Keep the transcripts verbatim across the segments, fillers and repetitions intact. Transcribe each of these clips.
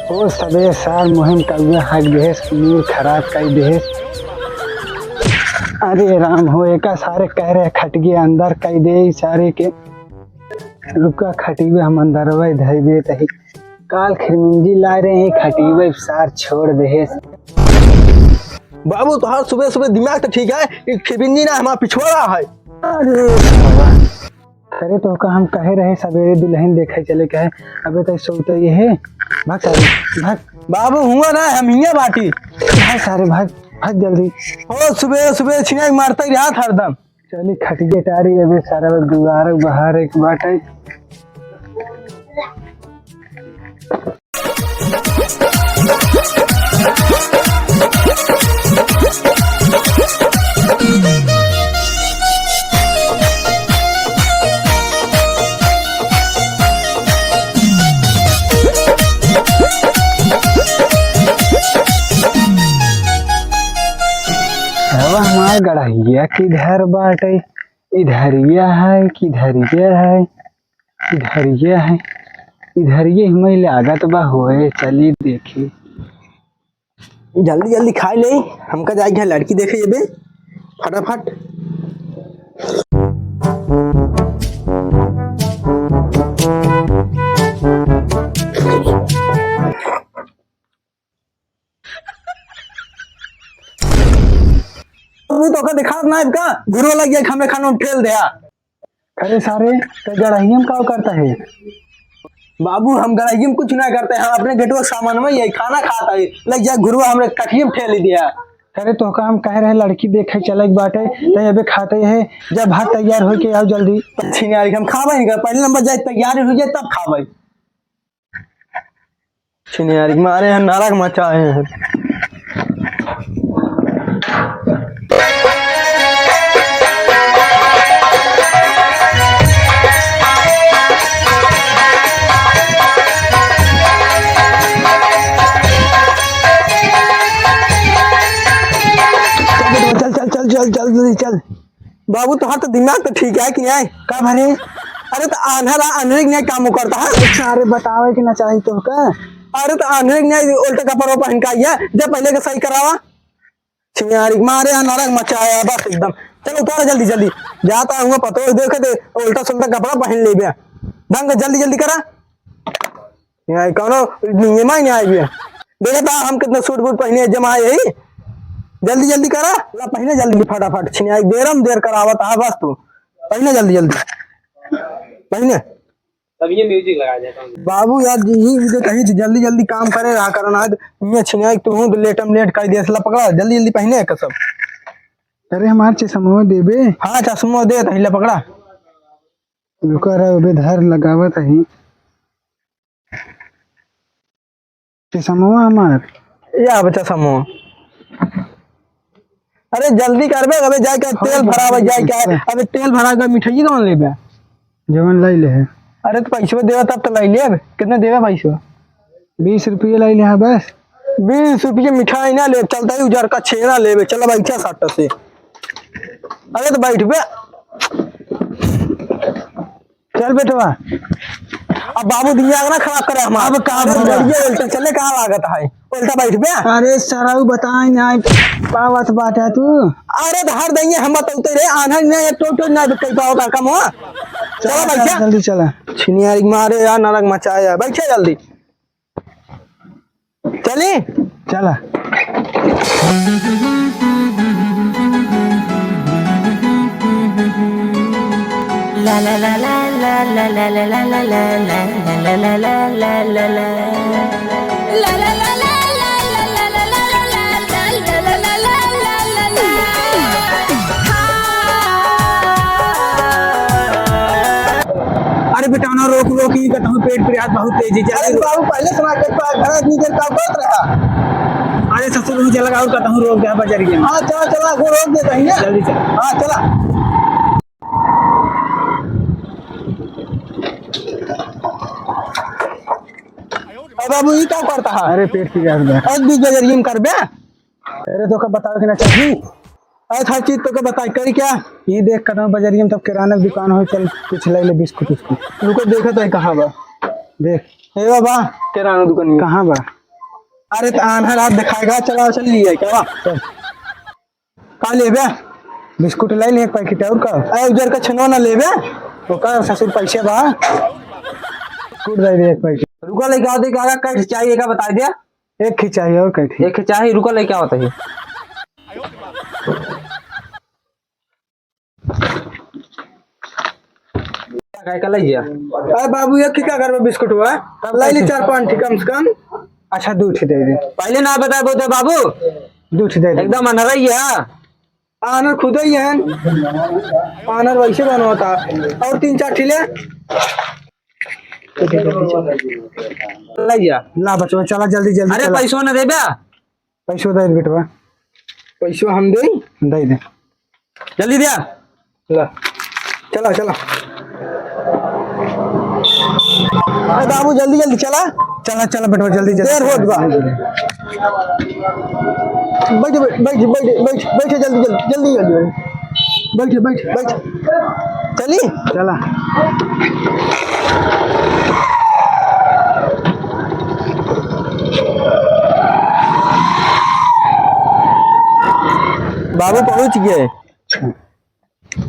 ओ सबे सार मुहिम कौआ हक देहेस, मूड खराब कई देहेस। अरे राम हो, एका सारे कह रहे खटिए अंदर कई दे, ई सारे के रुका खटिए हम अंदरवा धई देत ही। काल खिरमिंजी लाए रहे हैं, खटिए सार छोड़ देहेस। बाबू, तोहार सुबह सुबह दिमाग तो ठीक है, ई खिरमिंजी ना हमार पिछवाड़ा है। अरे बाबा, अरे तोहका हम कहे रहे सबेरे दुलहिन देखे चले के है, अबे तो सोते ये है। भाग सारे, भाग। बाबू हुआ ना, हम हियाँ बाटी। भाग सारे, भाग, भाग जल्दी। ओ सुबह सुबह छिनाई मारते ही रहत हरदम। चली खटिए टारी, अबे सारा दुआर बाहर एक बाटे। अब हमार गड़हिया किधर बाटे? इधरिया है, किधरिया है? इधरिये है, इधरिये हमें लागत बा होए, चली देखी। जल्दी जल्दी खाई ले, हमका जाए के है लड़की देखे जेबे फटाफट। तू तो का दिखात ना है का? घुरो लग गया, हमें खाना ठेल दे। अरे सारे, ते गड़हियम का करता है? बाबू, हम गड़हियम कुछ ना करते, हम अपने गेटवा सामान में यही खाना खाता है। लग जा घुरवा हमरे कठियम ठेल दिया। अरे तोहका हम कह रहे लड़की देखे चले के बाटे, ते अबे खाते है, जब भात तैयार होके आओ जल्दी। छिनारी, हम खाबे नहीं कर, पहले नंबर जाए तैयारी हो जाए तब खाबे। छिनारी के मारे हैं, नरक मचाए हैं। चल, चल, चल, जल्दी चल। बाबू, तोहार तो दिमाग तो ठीक है कि नहीं? का भरे? अरे, तो आन्हर आ, आन्हर के नहीं काम करता है? अच्छा, अरे, बतावे के ना चाही तो का? अरे, तो आन्हर के नहीं उल्टा कपड़ा पहन के आई है, जब पहले के सही करावा। छिनारी के मारे यहाँ नरक मचाया बस एकदम। चलो, उतारा जल्दी, जल्दी। जाता हुआ पतो देखे थे, उल्टा सुल्टा कपड़ा पहन लेबे। ढंग से जल्दी, जल्दी करा। यहाँ कौनो नियम ही नहीं आई भी। देखा था हम कितना सूट बूट पहने जमा यही। जल्दी जल्दी करा, ला पहने जल्दी फटाफट। छिनारी देर हम देर करावत है बस तू। पहने जल्दी जल्दी। पहने। तब ये music लगा देता हूँ। बाबू यार, यही मुझे कही थी, जल्दी जल्दी काम करे रहा करना। आज ये छिनारी तू हूँ तो लेटम लेट कर दिया, ला पकड़ा, जल्दी जल्दी पहने कसम। अरे हमार चश्मा देबे? हाँ, चश्मा दे, तहिले पकड़ा। रुका रहा, अबे धार लगावत ही। चश्मवा हमार। या बच्चा समूह। अरे जल्दी करबे, अबे जाए के हाँ, तेल भरावे जाए के। अच्छा। अबे तेल भरा के मिठाई कौन लेबे? जवन लाई ले है। अरे तो पैसवा देवे तब तो लाई लेब। कितना देवे पैसवा? बीस रुपये लाई ले है बस। बीस रुपये मिठाई ना लेब, चलता ही उजर का छेना लेबे। चला बैठा सट से। अरे तो बैठ बे। चल बेटवा। अब बाबू दिमाग ना खराब करे हमार। अब का अरे बोल रहा? बढ़िया उल्टा चले, कहाँ लागत है? उल्टा बैठ बे। अरे सराऊ बताई ना, पावत बाटा तू। अरे तो हर दइये हम बतौते रे, आन्हर ना ये टोटो ना कई पावत का कम हो। चला चला, बैठा। जल्दी चला। छिनियारी मारे यार, नरक मचाया। बैठे जल्दी। चली? चला। अरे बेटा, ना रोक, रोक, ई कहता हूँ, पेट पिरात बहुत तेजी से। अरे बाबू, पहले सुना के तो घर इतनी देर का बात रहा। अरे ससुर, मुझे लगा और कहता हूँ, रोक दे बजरिया में। हाँ, चला, चला, वो रोक दे कहीं ना। जल्दी चल। हाँ, चला। अरे बाबू, ई का करता है? अरे पेट पिरात बा। आज भी बजरिया में कर बे। अरे तोका बतावे के ना चाही। अरे हर चीज तोका बताई, करी क्या? ई देख कदम बजरिया में तब किराना दुकान हो, चल कुछ ले ले बिस्कुट उस्कुट। रुको देखत है कहाँ बा। देख। ए बाबा, किराना दुकान में। कहाँ बा? अरे त आन्हर हाथ देखाएगा, चला चल लिए क्या? चल। का लेबे? बिस्कुट ले ले एक पैकेट और का? अरे उजर का छेनवा ना लेबे? ओकर ससुर पैसे बा। बिस्कुट दे दे एक पैकेट। रुका लेके आओ, देख आगा कट चाहिए का बता दिया। एक ही चाहिए और कट ही। एक ही चाहिए, रुका लेके आओ तही। काय का लइया? अरे बाबू, एक ही का करबे बिस्कुट हुआ? तब ले ले कैसे? चार पाँच ठी कम से कम। अच्छा, दू ठी दे दे। पहले ना बताए बोलते बाबू। दू ठी दे दे। एकदम अनरई है। आनर खुद ही है। आनर वैसे बनवाता। और तीन चार ठी ले। लइया। ला बचवा, चला जल्दी जल्दी अरे चला। पैसो ना देबे। पैसो दे दे बेटवा। पैसो हम दे? दे दे। जल्दी दिया। ला। चला, चला। अरे बाबू, जल्दी, जल्दी चला। चला, चला बेटवा, जल्दी, जल्दी। देर होत बा। बैठ, बैठ, बैठ, बैठ, बैठ, बैठ, जल्दी, जल्दी, जल्दी, जल्दी, जल्दी। बैठ, बैठ, बैठ। चली? चला। बाबू पहुँच गए।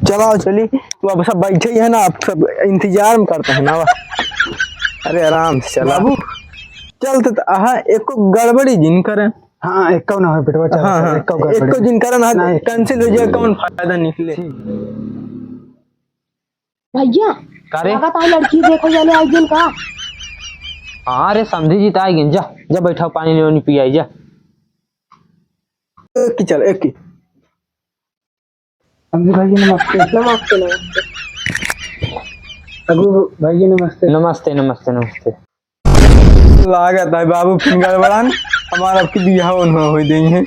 चलाओ, चली। वो अब सब बैठे ही है ना, आप सब इंतजार में करते हैं ना। अरे आराम से चला। बाबू, चल त, हाँ, एको गड़बड़ी जिन करे। हाँ, एको ना हो बेटवा, चल, हाँ, चल, हाँ, एको गड़बड़ी। एको जिन करे ना, नहीं। Cancel हो जाए, कौन फायदा निकले? ठीक। भैया, का रे? लागत है लड़की देखे जाने आई दिन का। हाँ रे, समधी जी त आई गइन, जा, जा बैठा, पानी ले पी आई, जा। एक की चल, एक की। समधी भाई जी नमस्ते। नमस्ते, नमस्ते। अगू भाई जी नमस्ते। नमस्ते, नमस्ते, नमस्ते। लागत है बाबू फिन गड़बड़ान, हमारा आपकी बियाह उन्हों हो गई है।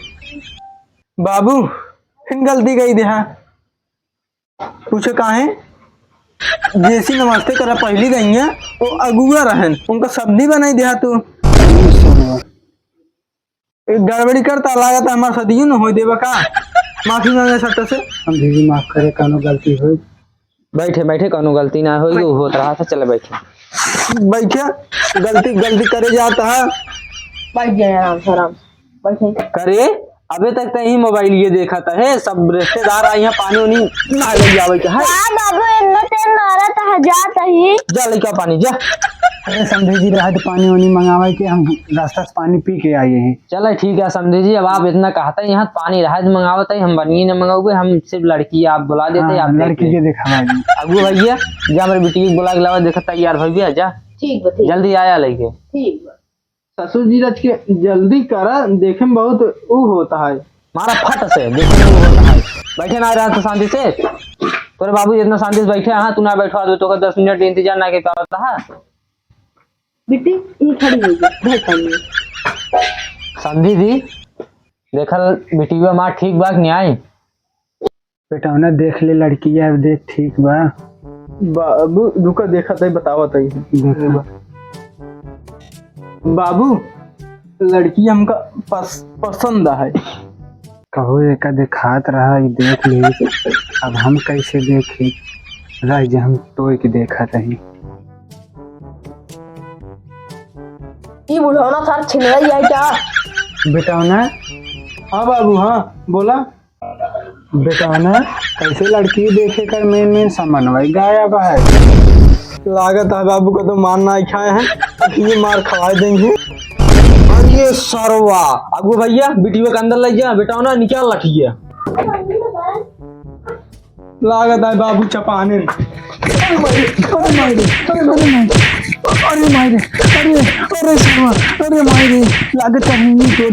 बाबू, फिन गलती कही देहा। पूछे काहे? जैसी नमस्ते करा पहली गइया, वो अगुआ रहन, उनका समधी बनाई देहा तू। एक गड़बड़ी करता, लागत है हमार सदियों न होई देबा का? माफी मांगे सट्टा से। समधी जी माफ करे, कानो गलती होई। बैठे, बैठे, कानो गलती ना होई, वो होत रहा था, चले बैठे। बैठे, गलती, गलती करे जाता है। बैठ जाए आराम से, आराम से। बैठे। करे, अबे तक त यही मोबाइल ये देखा था, हे, सब रिश्तेदार आए हैं, पानी उनी ना ले जावे के है। का बाबू, इतना तेल मारा था, जात ही। जा लेके आ पानी, जा। अरे समधी जी, रहे तो पानी उनी मंगावे के, हम रास्ता से पानी पी के आए हैं। चला ठीक है समधी जी, अब आप इतना कहता है, यहाँ पानी रहे तो मंगावत है, हम बनिए न मंगाओगे, हम सिर्फ लड़की आप बुला देते हैं, हाँ, आप लड़की देख के लें। दिखावा जी। अगुआ भैया, जा मेरे बेटी को बुला के लावा, देखा तैयार भैया, जा। ठीक बा, ठीक। जल्दी आया लेके। ठीक बा। ससुर जी रच के जल्दी करा, देखे में बहुत ऊ होता है। मारा फट से, देखे में ऊ होता है। बैठे ना रहा तो शांति से। तोरे बाबू जितना शांति से बैठे हैं, तू ना बैठवा दो, तो का दस मिनट इंतजार ना के पावता है। बिट्टी, ई खड़ी हो गई, बैठ खड़ी हो। समधी जी, देखल बिटिया माँ ठीक बा कि नहीं आई? बेटौना देख ले लड़किया, देख ठीक बा। बाबू, रुका, देखत है, बतावत है। देखा। बाबू, लड़की हमका पस-, पसंद है। कहो एका देखात रहा, ई देख ले। अब हम कैसे देखी? रह जा, हम टोय के देखत हई। ई बुढ़ौना सार छिनरा ही है क्या? बेटौना। हाँ बाबू, हाँ, बोला। बेटौना, कैसे लड़की देखे कर मेन मेन समन्वय गायब है। लागत है बाबू का तो मार ना खाए हैं, ये मार खवाए देंगे। अरे सरवा, अगुआ भैया, बिटिया के अंदर ले जा, बेटौना निकाल रखिए। लागत है बाबू चपाने। अरे माई रे, अरे माई रे, अरे माई रे, अरे माई रे, अरे, अरे सरवा, अरे माई रे, लागत है मम्मी को